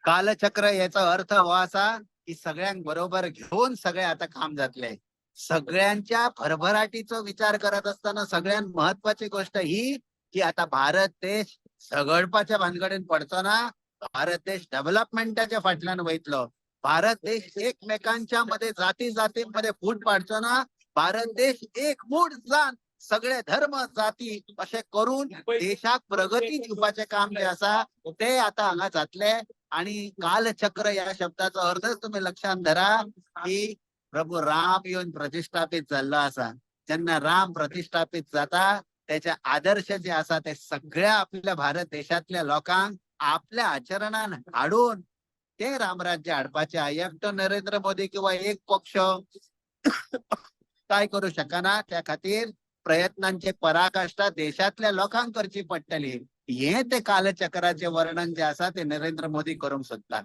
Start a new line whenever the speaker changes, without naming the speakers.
कालचक्र याचो अर्थ हो आसा की सगळ्यांक बरोबर घेवन सगळे आता काम जातले. सगळ्यांच्या भरभराटीचो विचार करत असताना सगळ्यात महत्वाची गोष्ट ही की आता भारत देश झगडपाच्या भानगडीन पडचो ना, भारत देश डेव्हलपमेंटाच्या फाटल्यान वयतलो, भारत देश एकमेकांच्या मध्ये जाती जातींमध्ये फूट पाडचो ना, भारत देश एकमूट जावन सगळे धर्म जाती अशें करून देशाक प्रगती दिवपाचें काम जें आसा ते आता हांगा जातले. आणि कालचक्र ह्या शब्दाचो अर्थच तुम्ही लक्षात धरा की प्रभू राम येवन प्रतिष्ठापित जाल्लो आसा. जेन्ना राम प्रतिष्ठापित जाता त्याचे आदर्श जे आसा ते सगळ्या आपल्या भारत देशातल्या लोकांक आपल्या आचरणान हाडून ते रामराज्य हाडपाचे. एकटो नरेंद्र मोदी किंवा एक पक्ष काय करू शकना, त्या खातीर प्रयत्नांचे पराकाष्ठा देशातल्या लोकांक करची पडटली. हे ते कालचक्राचे वर्णन जे आसा ते नरेंद्र मोदी करूंक सोदतात.